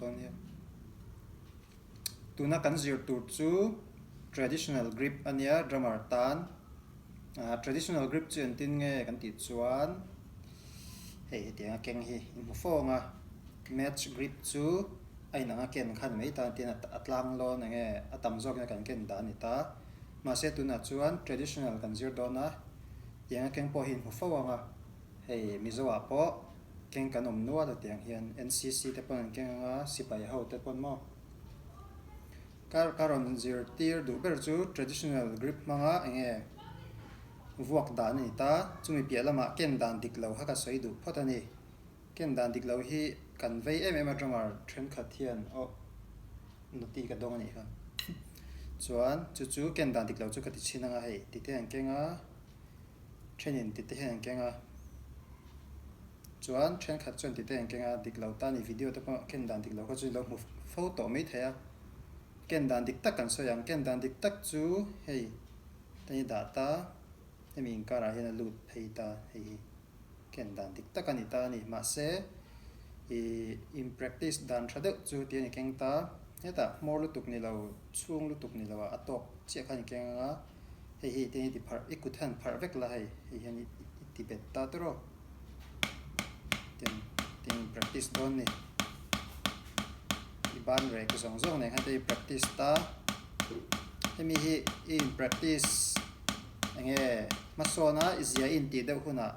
Dawn nia. Tuna kan zir tur chu traditional grip a nia drummer tan. Traditional grip chu engtin nge kan tih chuan hei hetianga keng hi i hmu fawng a. Match grip chu a inang a ken khan mai tan tin a tlang lawn enge a tam zawkin kan ken dan a ni ta. Mahse tunah chuan traditional kan zir dawn a, tianga keng pawh hi in hmu fo ang a. Hei Mizo ah pawh Keng kan awm nual a tiang hian NCC te pawn an keng anga sipai ho te pawn maw? Ka ka rawn zirtir duh ber chu traditional grip hmanga enge vuak dan a ni ta, chumi piah lamah ken dan dik lo kha ka sawi duh phawt a ni. Ken dan dik lo hi kan vei em em a drummer thenkhat hian aw noti ka dawng a nih kha. Chuan chu chu ken dan dik lo chu ka ti chhin anga hei ti te an keng a. Thenin tite hian an keng a, chuan thenkhat chuan tite an keng a, dik lo tan i video te pawh ken dan dik lo kha chu ilo hmu fo tawh mai thei a, ken dan dik tak kan sawi ang, ken dan dik tak chu hei te hi dah ta, hemi inkarah hian a lut phei ta hei hi ken dan dik tak a ni ta a ni, mahse ih in practice dan tha deuh chu ti a ni keng ta, hetah hmawr lutuk ni lo chhung lutuk ni lo ah a tawk chiah kha a ni keng ang a. Hei hi tin i ti pharh, i kut hian pharh vek la hei, hei hian i ti bet ta tawrh aw. Tin, tin practice dawn ni. I ban rek zawng zawng nen khan te i practice ta. Hemi hi i in practice enge hmasawn a i zia i intih deuh hunah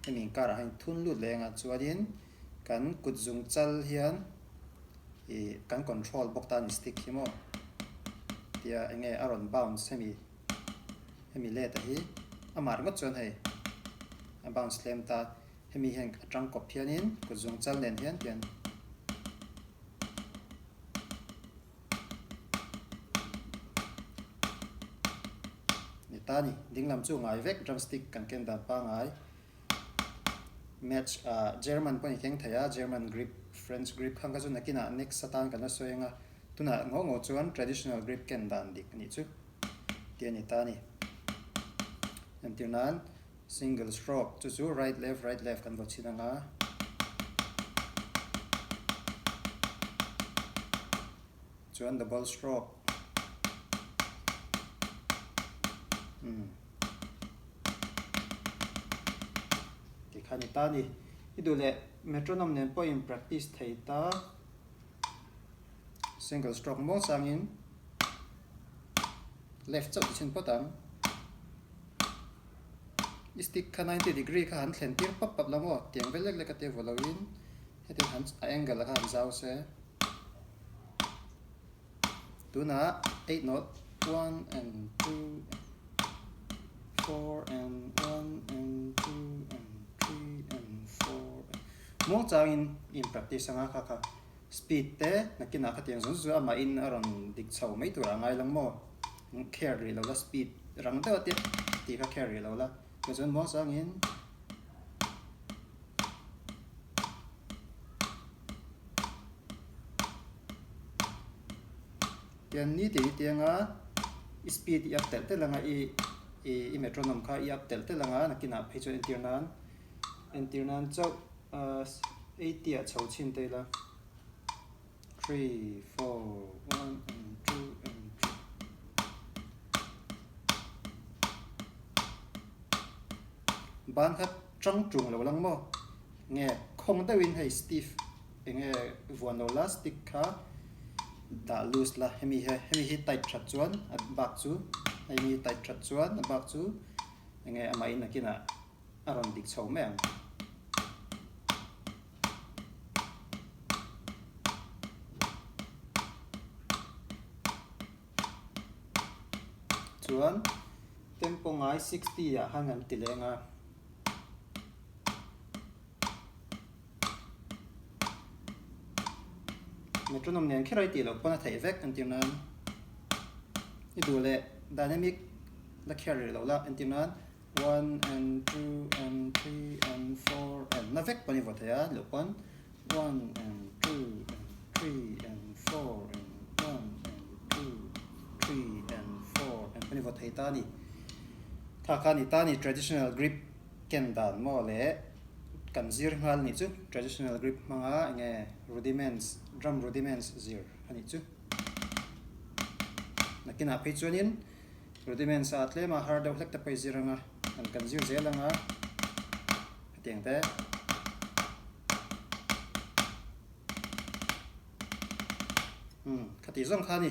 hemi inkarah hian thun lut leh engah chuanin kan kut zung chal hian Ih kan control bawk ta ni stick hi maw tia enge a rawn bounce hemi hemi let a hi amah ringawt chuan hei a bounce tlem ta hemi hian a tang kawp hianin kut zung chal nen hian tian ni ta ni dinglam chu ngai vek drumstick kan ken dan pangai. Match ah German pawh in keng thei a, German grip, French grip khan kha chu nakinah next atan kan la sawi ang a, tunah ngaw ngaw chuan traditional grip ken dan dik a nih chu tih a ni ta a ni. Entir nan single stroke chu chu right left right left kan vaw chhin ang a. Chuan double stroke umm. Ti kha ni ta ni. I duh leh metronome nen pawh in practice thei ta. Single stroke muang sangin left chauh ti chhin phawt ang. I stick kha 90 degree kha han thlen tir pap pap la maw? Tiang vel lek lek a tia vaw loin hetiang han a angle kha han zau se. Tunah 8 note 1 and 2 4 and 1 and 2 and 3 and 4 muang changin in practice anga kha kha speed te nakinah khatiang zawng zawng amah in a rawn dik chho mai turah a ngai lang maw care rih lo la speed rang deuh a tih tih kha care rih lo la tichuan muang changin Tiang ni tih hi tianga i speed i up telh telh anga i i metronome kha i up telh telh anga nakinah phei chuan entir nan entir nan chauh 80 ah chho chhin ta ila 3 4 1 and 2 and 3 Ban kha tang tung lo lang maw? Nge khawng deuhin hei stiff enge vuan lo la stick kha dah loose la hemi he hemi hi tight that chuan a bak chu hemi hi tight that chuan a bak chu enge amah in nakinah a rawn dik chho mai ang. Chuan tempo ngai 60 ah khan kan ti leng a. Metronome nen kher a i tih loh pawn a theih vek entir nan i duh leh dynamic la kher rih loh la entir nan one and two and three and four and na vek pawn i vaw thei a loh pawn one and two and three and four and one and two three and four and pawn i vaw thei ta a ni. Kha kha a ni ta a ni traditional grip. Ken dan maw leh Kan zir nghal nih chu traditional grip hmanga enge rudiments, drum rudiments zir a nih chu. Nakinah phei chuanin rudiments a tlema har deuh hlek te pawh i zir anga kan kan zir zel anga hetiang te. Umm khatih zawng kha a ni.